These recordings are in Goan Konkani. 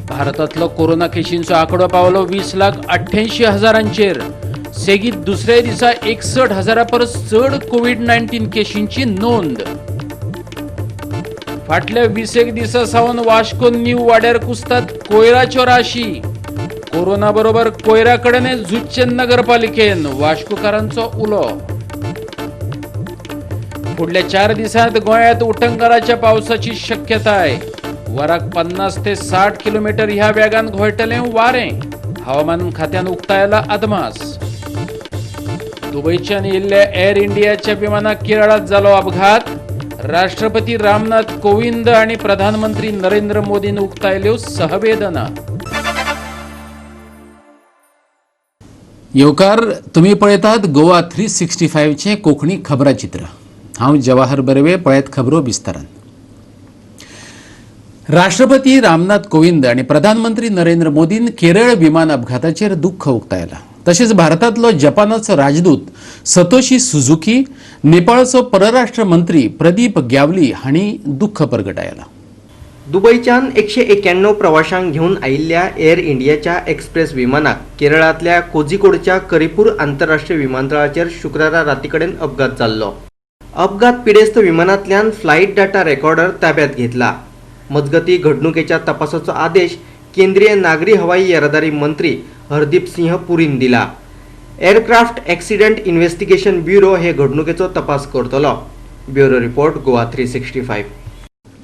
भारतातलो कोरोना केशींचो आंकडो पावलो 20,88,000 सेगीत दुसऱ्या दिसा 61,000 परस चड कोवीड-19 केशींची नोंद. फाटल्या 20 दिसा सावन वास्को न्यू वाड्यार कुसतात कोयराच्यो राशी. कोरोना बरोबर कोयरा कडेन झुजचें नगरपालिकेन, वास्कोकारांचो उलो. फुडल्या 4 दिसांत गोंयांत उटंगाराच्या पावसाची शक्यताय. वराक 50 ते 60 किलोमीटर ह्या वेगान घोळटलें वारें. हवामान खात्यान उक्तायला अदमास. दुबयच्यान येयल्ल्या एअर इंडियाच्या विमानाक केरळांत जालो अपघात. राष्ट्रपती रामनाथ कोविंद आनी प्रधानमंत्री नरेंद्र मोदीन उक्तायल्यो सहवेदना. येवकार, तुमी पळयतात गोवा 365चें कोंकणी खबराचित्र. हांव जवाहर बर्वे. पळयत खबरो विस्तारान. राष्ट्रपती रामनाथ कोविंद आनी प्रधानमंत्री नरेंद्र मोदीन केरळ विमान अपघाताचेर दुख्ख उक्तायला. तशेंच भारतांतलो जपानाचो राजदूत सतोशी सुझुकी, नेपाळचो परराष्ट्र मंत्री प्रदीप ग्यावली हांणी दुख्ख परगटायला. दुबयच्यान 191 प्रवाशांक घेवन आयिल्ल्या एअर इंडियाच्या एक्सप्रेस विमानाक केरळांतल्या कोझिकोडच्या करिपूर आंतरराष्ट्रीय विमानतळाचेर शुक्रारा राती कडेन अपघात जाल्लो. अपघात पिडेस्त विमानांतल्यान फ्लायट डाटा रेकॉर्डर ताब्यात घेतला. मजगती घडणुकेच्या तपासाचो आदेश केंद्रीय नागरी हवाई येरादारी मंत्री हरदीप सिंह पुरीन दिला. एअरक्राफ्ट एक्सिडंट इन्व्हेस्टिगेशन ब्युरो हे घडणुकेचो तपास करतलो. Bureau report, Goa 365.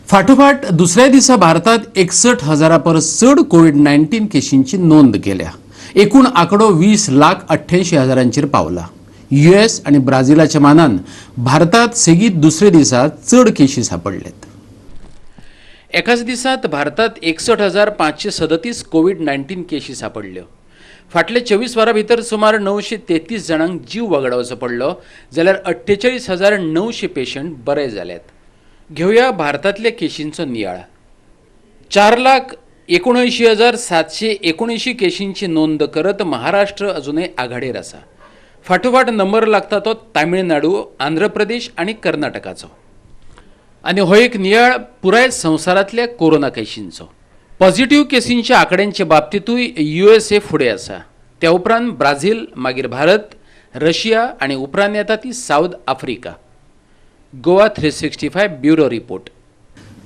फाटोफाट दुसऱ्या दिसा भारतात 61,000 परस चड कोवीड-19 केशींची नोंद केल्या. एकूण आंकडो 20,88,000 पावला. युएस आनी ब्राझिलाच्या मानान भारतात सेगीत दुसऱ्या दिसा चड केशी सापडल्यात. एकाच दिसात भारतात 61,537 कोवीड-19 केशी सापडल्यो. फाटल्या 24 वरां भितर सुमार 933 जाणांक जीव वगडावचो पडलो, जाल्यार 48,900 पेशंट बरे जाल्यात. घेवया भारतांतल्या केशींचो नियाळ. 4,79,779 केशींची नोंद करत महाराष्ट्र अजुनय आघाडीर आसा. फाटोफाट नंबर लागता तो तामिळनाडू, आंध्र प्रदेश आनी कर्नाटकाचो. आनी हो एक नियाळ पुराय संवसारांतल्या कोरोना केशींचो. पॉझिटिव्ह केसींच्या आंकड्यांचे बाबतींतूय युएसए फुडें आसा. त्या उपरांत ब्राझील, मागीर भारत, रशिया आनी उपरांत येता ती South Africa. Goa 365 bureau report.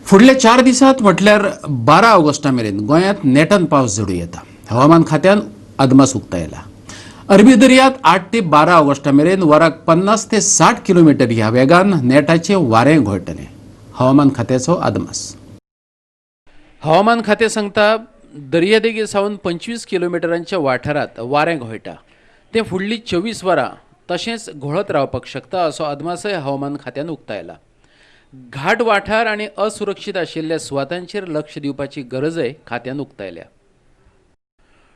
फुडल्या 4 दिसांत म्हटल्यार 12 ऑगस्टा मेरेन गोंयांत नेटान पावस झडूं येता. हवामान खात्यान अदमास उक्तायला. अरबी दर्यांत 8 ते 12 ऑगस्टा मेरेन वराक 50 ते 60 किलोमिटर ह्या वेगान नेटाचें वारें घोळटलें. हवामान खात्याचो अदमास. हवामान खातें सांगता, दर्यादेगे सावन 25 किलोमिटरांच्या वाठारांत वारें घोळटा. तें फुडलीं 24 वरां तशेंच घोळत रावपाक शकता असो अदमासय हवामान खात्यान उक्तायला. घाट वाठार आनी असुरक्षीत आशिल्ल्या सुवातांचेर लक्ष दिवपाची गरजय खात्यान उक्तायल्या.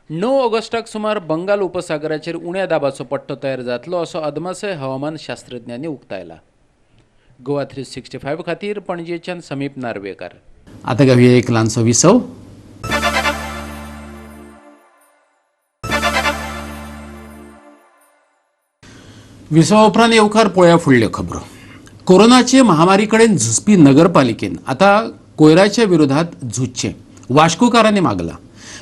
9 ऑगस्टाक सुमार बंगाल उपसागराचेर उण्या दाबाचो पट्टो तयार जातलो असो अदमासय हवामान शास्त्रज्ञांनी उक्तायला. गोवा 365 खातीर पणजेच्यान समीप नार्वेकार. आता घेवया एक ल्हानसो विसव. विसवा उपरांत येवकार. पळोवया फुडल्यो खबरो. कोरोनाचे महामारी कडेन झुजपी नगरपालिकेन आतां कोयराच्या विरोधात झुजचें वास्कोकारांनी मागला.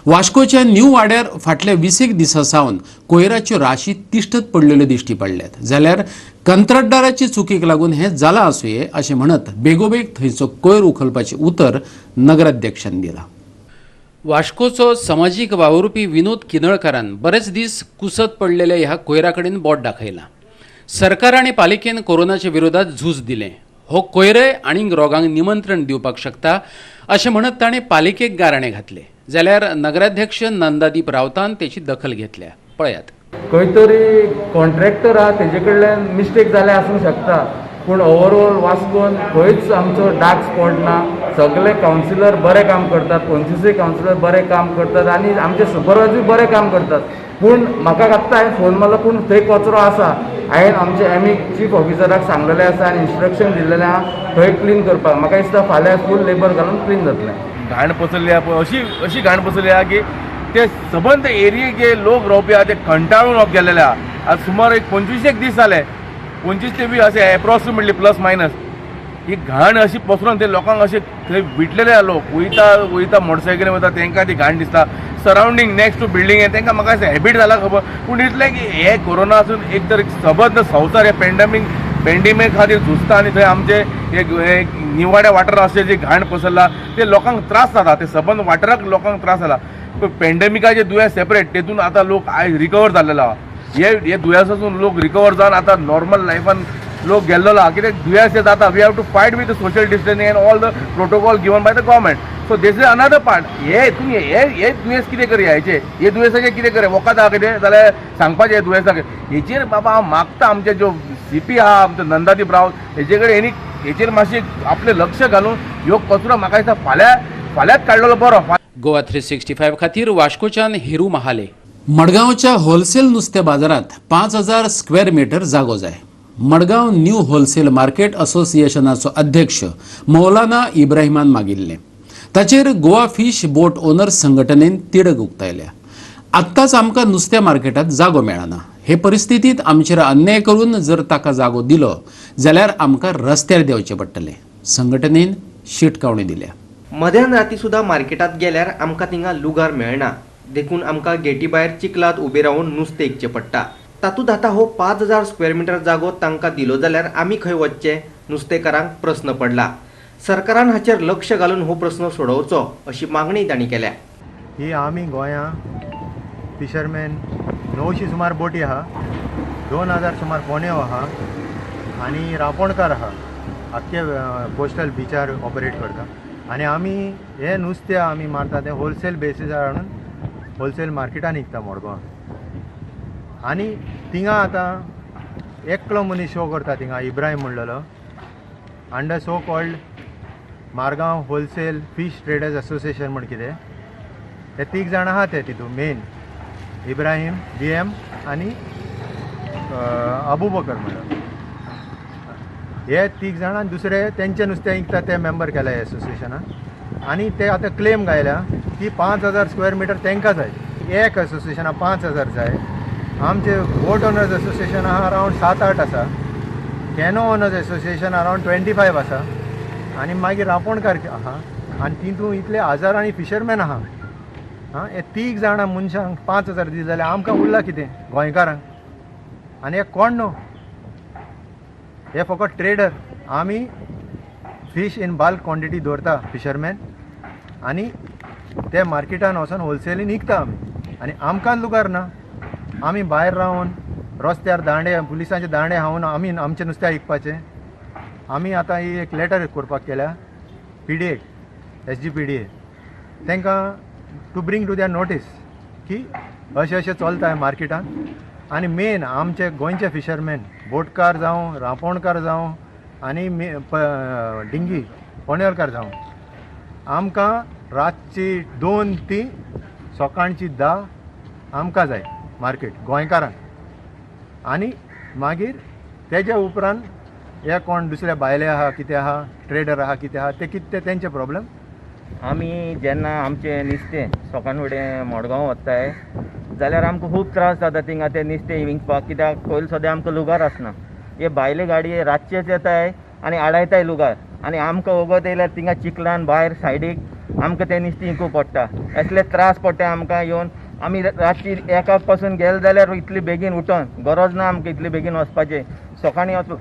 वास्कोच्या न्यू वाड्यार फाटल्या 20 दिसां सावन कोयराच्यो राशी तिश्टत पडलेल्यो दिश्टी पडल्यात, जाल्यार कंत्राटदाराचे चुकीक लागून हें जालां आसुये अशें म्हणत बेगोबेग थंयचो कोयर उखलपाचें उतर नगराध्यक्षान दिलां. वास्कोचो समाजीक वावुरपी विनोद किनळकारान बरेच दीस कुसत पडलेल्या ह्या कोयरा कडेन बोट दाखयलां. सरकार आनी पालिकेन कोरोनाच्या विरोधात झूज दिलें. हो कोयरय आनीक रोगांक निमंत्रण दिवपाक शकता अशें म्हणत ताणें पालिकेक गाराणें घातलें, जाल्यार नगराध्यक्ष नंदादीप रावतान तेची दखल घेतल्या. पळयात. खंय तरी कॉन्ट्रॅक्टर आहा तेजे कडल्यान मिस्टेक जाल्या आसूंक शकता, पूण ओवरऑल वास्कोन खंयच आमचो डार्क स्पॉट ना. सगळे कावन्सिलर बरें काम करतात, 25 कावन्सिलर बरें काम करतात आनी आमचे सुपरवायजरूय बरें काम करतात. पूण म्हाका आत्तां हांवें फोन मारलो, पूण थंय कचरो आसा. हांवें आमचे एम ई चीफ ऑफिसराक सांगलेलें आसा आनी इन्स्ट्रक्शन दिल्लेलें आहा थंय क्लीन करपाक. म्हाका दिसता फाल्यां फूल लेबर घालून क्लीन जातलें. घाण पसरली आहा पळय, अशी अशी घाण पसरली आहा की ते सबंद एरियेक जे लोक रावपी आहा ते कंटाळून गेल्लेले आहा. आज सुमार एक 25 एक दीस जाले, 25 ते 20 अशें एप्रोक्सिमेटली प्लस मायनस, ही घाण अशी पसरून ते लोकांक अशे थंय विटलेले आहा. लोक वयता वयता, मोटरसायकली वयता, तांकां ती घाण दिसता. सरावंडींग नेक्स्ट टू बिल्डींग तांकां म्हाका अशें हॅबीट जाला खबर. पूण इतलें की हे कोरोना आसून एक तर सबंद संवसार हे पेंडेमीक खातीर झुजता आनी थंय आमचे हे निवाड्या वाठारांत अशें जी घाण पसरला ते लोकांक त्रास जाता, ते सबंद वाठाराक लोकांक त्रास जाला. पेंडेमिकाचे दुयेंस सेपरेट, तेतून आतां लोक आयज रिकवर जाल्लेलो आहा. हे हे दुयेंसासून लोक रिकवर जावन आतां नॉर्मल लायफान लोक गेल्लेलो आहा. कित्याक दुयेंस हे जाता, we have to fight with social distancing and all the protocol given by the government. So this is another part. हे हितून हे हे दुयेंस कितें करया, हेचे हे दुयेंसाचें कितें करया, वखद आहा कितें जाल्यार सांगपाचें हे दुयेंसाक. हेचेर बाबा हांव मागता आमचे ज्यो सीपी आहा, आमचो नंदादीप रावत, हेचे कडेन हेणी हेचेर मातशें आपलें लक्ष घालून ह्यो कचरो म्हाका दिसता फाल्यां फाल्यांच काडलेलो बरो. गोवा 365 खातीर वास्कोच्यान हिरू महाले. मडगांवच्या होलसेल नुस्त्या बाजारात 5000 स्क्वेअर मीटर जागो जाय. मडगांव न्यू होलसेल मार्केट असोसिएशनाचो अध्यक्ष मौलाना इब्राहिमान मागिल्लें. ताचेर गोवा फिश बोट ओनर्स संघटनेन तिडक उक्तायल्या. आत्ताच आमकां नुस्त्या मार्केटात जागो मेळना. हे परिस्थितीत आमचेर अन्याय करून जर ताका जागो दिलो जाल्यार आमकां रस्त्यार देंवचें पडटलें, संघटनेन शिटकावणी दिल्या. मध्यान राती सुद्दां मार्केटात गेल्यार आमकां थिंगा लुगार मेळना, देखून आमकां गेटी भायर चिखलात उबे रावन नुस्तें विकचें पडटा. तातूंत आतां हो 5000 स्क्वेअर मिटर जागो तांकां दिलो जाल्यार आमी खंय वचचें, नुस्तेकारांक प्रस्न पडला. सरकारान हाचेर लक्ष घालून हो प्रस्न सोडोवचो अशी मागणी तांणी केल्या. ही आमी गोंयां फिशरमॅन 900 सुमार बोटी आहा, 2000 सुमार पोण्यो आहा आनी रांपोणकार आहा. आख्खे कोस्टल बिचार ऑपरेट करता आनी आमी हे नुस्तें आमी मारता तें होलसेल बेसिसार हाडून होलसेल मार्केटान विकता मडगांव. आनी थिंगा आतां एकलो मनीस शो करता थिंगा, Ibrahim म्हणलेलो, under so called Margao wholesale fish traders association म्हण कितें. हे तीग जाणां आहा ते तितून मेन, इब्राहीम, बी एम आनी अबू बकर म्हणून. हे तीग जाणां आनी दुसरे तेंचे नुस्तें विकता ते मेंबर केल्या एसोसिएशनान. आनी ते आतां क्लेम घायल्या की 5000 स्क्वेअर मिटर तांकां जाय. एक एसोसिएशनाक 5000 जाय. आमचे बोट ओनर्स एसोसिएशन आहा अरावंड 7-8 आसा, कॅनो ओनर्स एसोसिएशन अरावंड 25 आसा आनी मागीर रांपोणकार आहा आनी तितून इतले हजारांनी फिशरमॅन आहा. आं, हे तीग जाणां मनशांक 5000 दिले जाल्यार आमकां उरला कितें गोंयकारांक? आनी हे कोण न्हू, हे फकत ट्रेडर. आमी फीश इन बल्क क्वॉन्टिटी दवरता फिशरमॅन आनी ते मार्केटान वचोन होलसेलीन विकता आमी. आनी आमकां लुगार ना, आमी भायर रावन रस्त्यार दांडे, पुलिसांचे दांडे खावन आमी आमचें नुस्तें विकपाचें. आमी आतां ही एक लेटर करपाक केल्या पीडीएक, एसजीपीडीए, तांकां to bring to their notice की अशें अशें चलता मार्केटान. आनी मेन आमचे गोंयचे फिशरमॅन, बोटकार जावं, रांपोणकार जावं आनी डिंगी पोणेरकार जावं, आमकां रातची 2 ती सकाळची 10 आमकां जाय मार्केट गोंयकारांक. आनी मागीर तेज्या उपरांत हे कोण दुसरे भायले आहा, कितें आहा, ट्रेडर आहा, कितें आहा, ते कितें ते तेंचे प्रॉब्लम. आमी जेन्ना आमचें नुस्तें सकाळ फुडें मडगांव वताय जाल्यार आमकां खूब त्रास जाता थिंगा तें नुस्तें विकपाक, कित्याक पयलीं सद्दां आमकां लुगार आसना. हे भायले गाडये रातचेच येताय आनी आडायताय लुगार आनी आमकां वगत येयल्यार थिंगा चिखलान भायर सायडीक आमकां तें नुस्तें विकूं पडटा. असले त्रास पडटा आमकां येवन. आमी रातची एकाक पासून गेले जाल्यार इतली बेगीन उठोन गरज ना आमकां इतले बेगीन वचपाचें, सकाळीं वचूं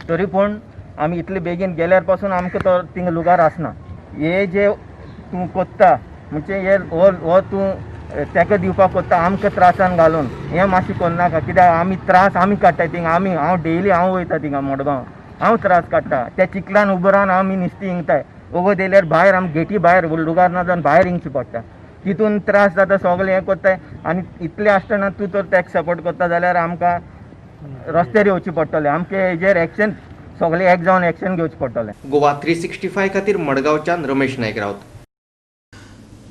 तरी पूण आमी इतले बेगीन गेल्यार पासून आमकां तो थिंगा लुगार आसना. हे जे तूं कोत्ता म्हणजे हे हो हो तूं ताका दिवपाक कोत्ता आमकां त्रासान घालून, हें मातशें करनाका, कित्याक आमी त्रास आमी काडटा थिंगा. आमी हांव डेली हांव वयता थिंगा मडगांव, हांव त्रास काडटा त्या चिखलान उबो रावन. आमी नुस्तीं हिंगताय, वगत येयल्यार भायर आमी गेटी भायर लुगार ना जावन भायर हिंगचें पडटा. तितून त्रास जाता सगळें हें कोत्ताय आनी इतलें आसतना तूं तर ताका सपोर्ट करता जाल्यार आमकां रस्त्यार येवचें पडटलें. आमकां हेजेर एक्शन सगळें एक जावन एक्शन घेवचें पडटलें. गोवा 365 खातीर मडगांवच्यान रमेश नायक राऊत.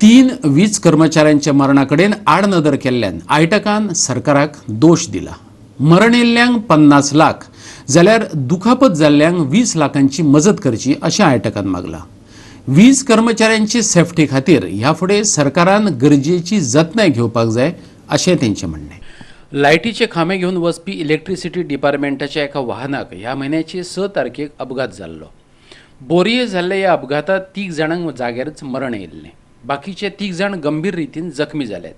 3 वीज कर्मचाऱ्यांच्या मरणा कडेन आडनदर केल्ल्यान आयटकान सरकाराक दोश दिला. मरण येयल्ल्यांक 50 लाख जाल्यार दुखापत जाल्ल्यांक 20 लाखांची मजत करची अशें आयटकान मागलां. वीज कर्मचाऱ्यांची सेफ्टी खातीर ह्या फुडें सरकारान गरजेची जतनाय घेवपाक जाय अशें तेंचें म्हणणें. लायटीचे खांबे घेवन वचपी इलेक्ट्रिसिटी डिपार्टमेंटाच्या एका वाहनाक ह्या म्हयन्याचे 6 तारखेक अपघात जाल्लो. बोरये जाल्ल्या ह्या अपघातांत 3 जाणांक जाग्यारच मरण येयल्लें. बाकीचे 3 जाण गंभीर रितीन जखमी जाल्यात.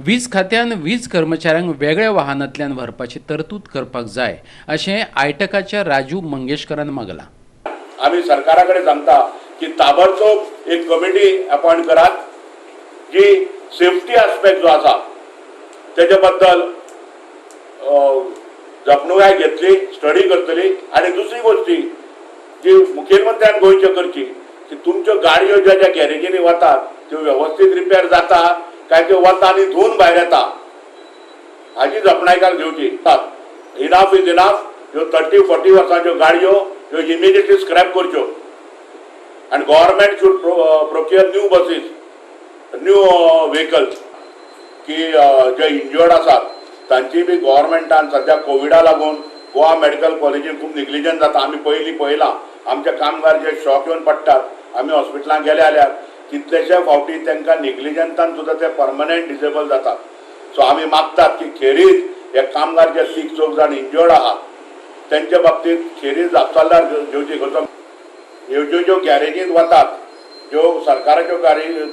वीज खात्यान वीज कर्मचाऱ्यांक वेगळ्या वाहनांतल्यान व्हरपाची तरतूद करपाक जाय अशें आयटकाच्या राजू मंगेशकरान मागलां. आमी सरकारा कडेन सांगता की ताबडतोब एक कमिटी अपॉयंट करात जी सेफ्टी आस्पेक्ट जो आसा तेजे बद्दल जपणूकाय घेतली, स्टडी करतली. आनी दुसरी गोश्टी जी मुखेलमंत्र्यान गोंयचे करची की तुमच्यो गाडयो ज्या ज्या गॅरेजींनी वतात त्यो वेवस्थीत रिपेर जाता काय त्यो वता आनी धुवन भायर येता हाजी जपणायकार घेवची. Enough is enough. ह्यो 30-40 वर्सांच्यो गाडयो ह्यो इमिजिएटली स्क्रॅप करच्यो आनी government should procure new buses, new vehicles. की जे इंजर्ड आसात तांची बी गव्हर्मेंटान सद्या कोविडा लागून गोवा मेडिकल कॉलेजीन खूब निग्लिजन्स जाता. आमी पयलीं पळयलां आमचे कामगार जे शॉक येवन पडटात, आमी हॉस्पिटलांत गेले जाल्यार कितलेशे फावटी तांकां निग्लिजन्सान सुद्दां ते परमनंट डिसेबल जातात. सो आमी मागतात की खेरीज हे कामगार जे 3-4 जाण इंजर्ड आहात तेंच्या बाबतींत खेरीज जापसालदार घेवची. खंयचो ह्यो ज्यो ज्यो गॅरेजींत वतात, ज्यो सरकाराच्यो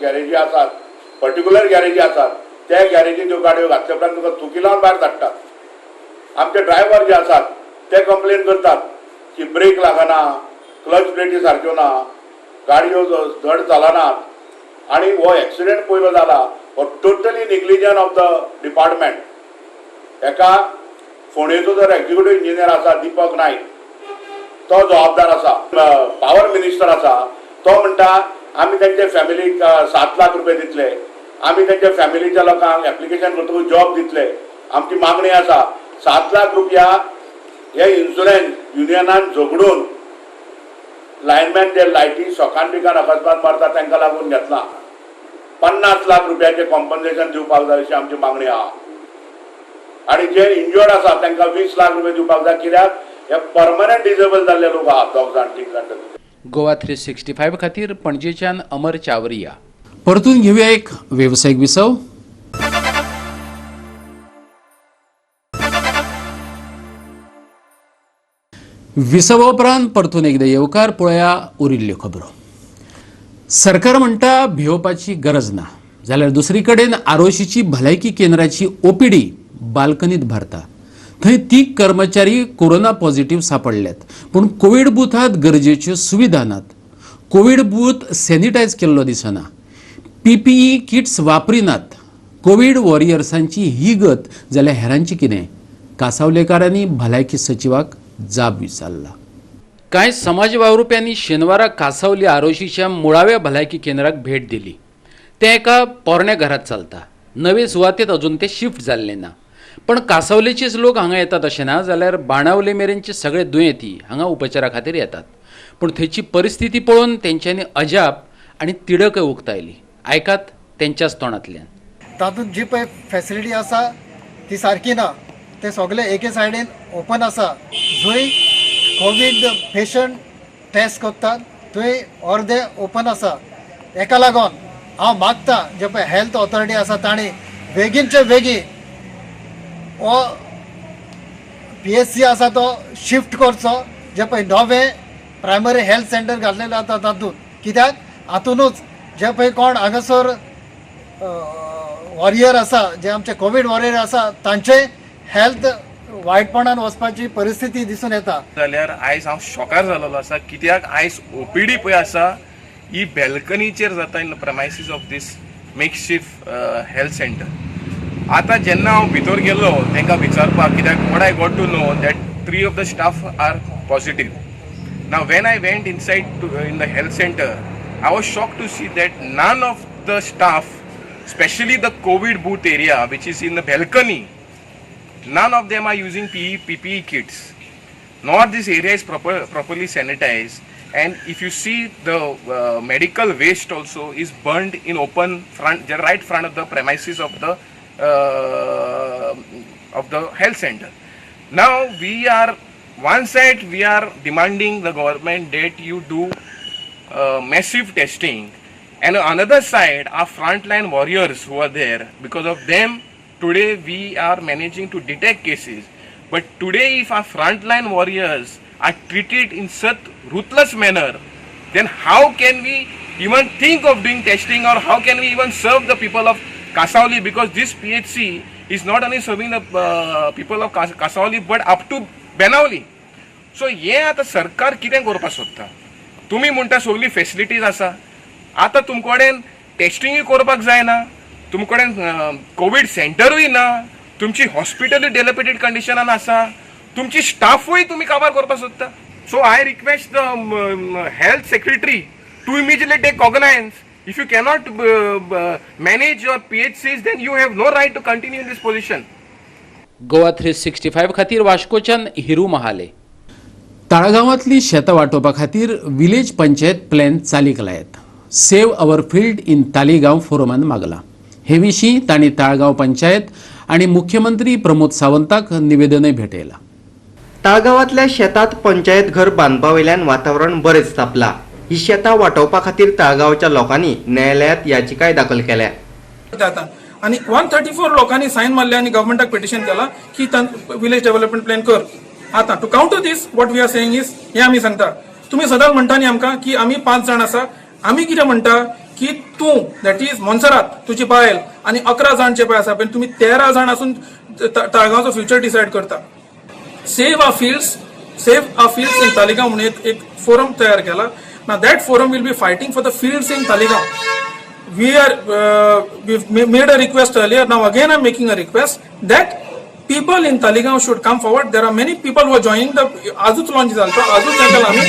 गॅरेजी आसात, पर्टिक्युलर गॅरेजी आसात, त्या गॅरेजींत त्यो गाडयो घातल्या उपरांत तुका थुकी लावन भायर धाडटात. आमचे ड्रायव्हर जे आसात ते कंप्लेन करतात की ब्रेक लागना, क्लच प्लेटी सारक्यो ना, गाडयो धड चलनात. आनी हो एक्सिडेंट पयलो जाला हो totally negligence of the department. एका फोंडेचो जर एक्झिक्युटीव इंजिनियर आसा दीपक नायक, तो जबाबदार आसा. पावर मिनिस्टर आसा तो म्हणटा आमी तेंच्या फॅमिलीक 7 लाख रुपये दितले, आमी तेंच्या फॅमिलीच्या लोकांक एप्लिकेशन करतकूच जॉब दितले. आमची मागणी आसा 7 लाख रुपया हे इन्शुरन्स युनियनान झगडून लायनमॅन जे लायटी शॉकान बिकान अकस्मात मरता तांकां लागून घेतला. 50 लाख रुपयाचें कॉम्पन्सेशन दिवपाक जाय अशी आमची मागणी आहा. आनी जे इंजर्ड आसा तांकां 20 लाख रुपया दिवपाक जाय, कित्याक हे परमनंट डिसेबल जाल्ले लोक आहात 2 जाण 3 जाण. गोवा 365 खातीर पणजेच्यान अमर चावरिया. परतून घेऊया एक वेवसायीक विसव. विसवा उपरांत परतून एकदा येवकार. पळया उरिल्ल्यो खबरो. सरकार म्हणटा भिवपाची गरज ना, जाल्यार दुसरी कडेन आरोशीची भलायकी केंद्राची ओपीडी बाल्कनीत भरता. थंय 3 कर्मचारी कोरोना पॉझिटिव्ह सापडल्यात, पूण कोवीड बुथात गरजेच्यो सुविधा नात. कोवीड बूथ सॅनिटायज केल्लो दिसना, पीपीई किट्स वापरिनात. कोवीड वॉरियर्सांची ही गत जाल्यार हेरांची कितें? कासावलेकारांनी भलायकी सचिवाक जाब विचारला. कांय समाज वावुरप्यांनी शेनवारा कासावली आरोशीच्या मुळाव्या भलायकी केंद्राक भेट दिली. तें एका पोरण्या घरांत चलता. नवे सुवातेत अजून तें शिफ्ट जाल्लें ना. पण कासावलेचेच लोक हांगा येतात अशें ना, जाल्यार बाणावले मेरेनचे सगळे दुयेंती हांगा उपचारा खातीर येतात. पूण थंयची परिस्थिती पळोवन तेंच्यांनी अजाप आनी तिडकय उक्तायली. आयकात तेंच्याच तोंडांतल्यान. तातूंत जी पळय फॅसिलिटी आसा ती सारकी ना. ते सगळे एके सायडीन ओपन आसा, जंय कोवीड पेशंट टेस्ट करतात थंय अर्दे ओपन आसा. हेका लागून हांव मागता जे पळय हेल्थ ऑथॉरिटी आसा तांणी बेगीनचे बेगीन हो पीएचसी आसा तो शिफ्ट करचो, जे पळय नवें प्रायमरी हेल्थ सेंटर घातलेलें आसा तातूंत. कित्याक हातूनच जे पळय कोण हांगासर वॉरियर आसा, जे आमचे कोवीड वॉरियर आसा तांचे हेल्थ वायटपणान वचपाची परिस्थिती दिसून येता. जाल्यार आयज हांव शॉकार जालेलो आसा, कित्याक आयज ओपीडी पळय आसा ही बॅल्कनीचेर जाता in the premises of this makeshift health centre. आतां जेन्ना हांव भितर गेलो तांकां विचारपाक, कित्याक what I got to know that 3 of the staff are positive. Now when I went inside to in the health centre, I was shocked to see that none of the staff, specially the COVID booth area which is in the balcony, none of them are using PPE kits, nor this area is properly sanitized. And if you see, the medical waste also is burned in open front, right front of the premises of the health center. Now we are, one side we are demanding the government that you do massive testing, and on another side our frontline warriors who are there, because of them today we are managing to detect cases. But today if our frontline warriors are treated in such ruthless manner, then how can we even think of doing testing, or how can we even serve the people of Cansaulim? Because this PHC is not only serving the people of Cansaulim but up to Benaulim. So हे आतां सरकार कितें करपाक सोदता? तुमी म्हणटा सगळी फेसिलिटीज आसा. आतां तुमचे कडेन टेस्टिंगूय करपाक जायना, तुमचे कडेन कोवीड सेंटरूय ना, तुमची हॉस्पिटलूय डिलेपिडेटेड कंडिशनान आसा, तुमची स्टाफूय तुमी काबार करपाक सोदता. So I request the health secretary to immediately take cognizance. If you cannot manage your PHCs, then you have no right to continue in this position. Goa 365 खातीर वास्कोच्यान हिरू महाले. ताळगांवांतली शेतां वांटोवपा खातीर विलेज पंचायत प्लॅन चालीक लायात, Save Our Field in Taleigao फोरमान मागलां. हे विशीं तांणी ताळगांव पंचायत आनी मुख्यमंत्री प्रमोद सावंताक निवेदनय भेटयलां. ताळगांवांतल्या शेतात पंचायत घर बांदपा वयल्यान वातावरण बरेंच तापलां. ही शेतां वाटोवपा खातीर ताळगांवच्या लोकांनी न्यायालयात याचिकाय दाखल केल्या. जाता आणि 134 लोकांनी सायन मारले आणि गव्हर्मेंटाक पिटिशन केला की विलेज डेव्हलपमेंट प्लॅन कर. आता to counter this, what we are saying is, हे आमी सांगता, तुमी सदांच म्हणटा न्ही आमकां की आमी पांच जाण आसा. आमी कितें म्हणटा की तूं, that is Monserrate, तुजी बायल आनी 11 जाण जे पळय आसा पळय, तुमी 13 जाण आसून ताळगांवचो फ्युचर डिसायड करता. Save Our Fields, Save Our Fields in Taleigao म्हणून एक फोरम तयार केला ना. That forum will be fighting for the fields in Taleigao. We are we've made a request earlier. Now again I'm making a request that people in Taleigao should come forward. There are many people who are joining the, आजूच लॉन्च जालो, आजूच ताका आमी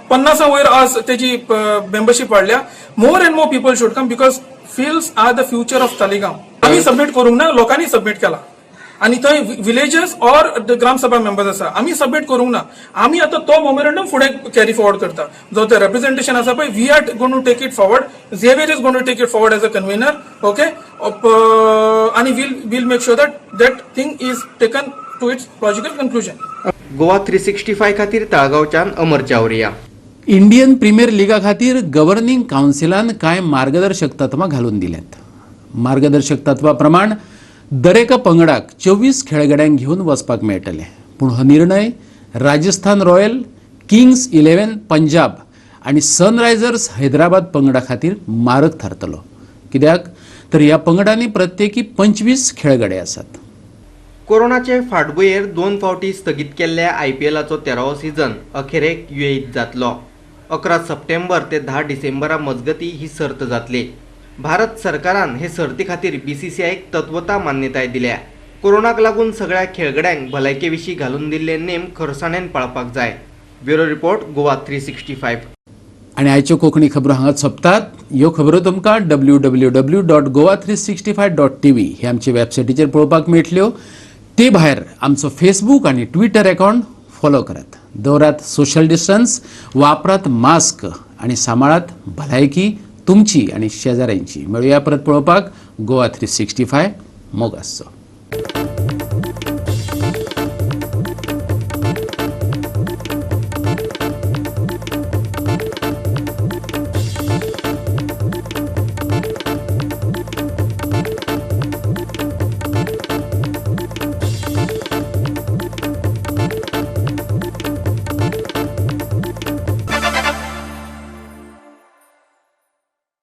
50 वयर आज तेजी मेंबरशीप वाडल्या. More and more people should come because fields are the future of Taleigao. आमी सबमिट करूंक ना, लोकांनी सबमिट केला आणि थंय विलेजर्स ऑर ग्रामसभा मेंबर्स आसा. आमी सबमिट करूंक ना. आमी आतां तो मेमोरंडम फुडें कॅरी फॉरवर्ड करता. जो ते रेप्रेझेंटेशन आसा पळय, we are going to take it forward. Xavier is going to take it forward as a convener, okay? आणि we'll make sure that that thing is taken to its logical conclusion. Goa 365 खातीर ताळगांवच्यान अमर चावरिया. इंडियन प्रिमियर लिगा खातीर गव्हर्निंग कावन्सिलान कांय मार्गदर्शक तत्वां घालून दिल्यात. मार्गदर्शक तत्वा प्रमाण दरेका पंगडाक 24 खेळगड्यांक घेवन वचपाक मेळटलें. पूण हो निर्णय Rajasthan royal, Kings eleven Punjab आनी सनरायझर्स हैदराबाद पंगडा खातीर मारक थारतलो, कित्याक तर ह्या पंगडांनी प्रत्येकी 25 खेळगडे आसात. कोरोनाचे फाटभुंयेर दोन फावटी स्थगीत केल्ल्या आयपीएलाचो 13वो सीझन अखेरेक युएईत जातलो. 11 सप्टेंबर ते 10 डिसेंबरा मजगती ही सर्त जातली. भारत सरकारान हे सर्ती खातीर बीसीसीआयक तत्वता मान्यताय दिल्या. कोरोनाक लागून सगळ्या खेळगड्यांक भलायके विशीं घालून दिल्ले नेम खरसाणेन पाळपाक जाय. Bureau report, Goa 365. आनी आयच्यो कोंकणी खबरो हांगा सोंपतात. ह्यो खबरो तुमकां www.goa365.tv हे आमचे वेबसायटीचेर पळोवपाक मेळटल्यो. ते भायर आमचो फेसबूक आनी ट्विटर अकावंट फॉलो करात. दवरात सोशल डिस्टन्स, वापरात मास्क आनी सांबाळात भलायकी तुमची आनी शेजाऱ्यांची. मेळुया परत पळोवपाक गोवा 365. मोग आसचो.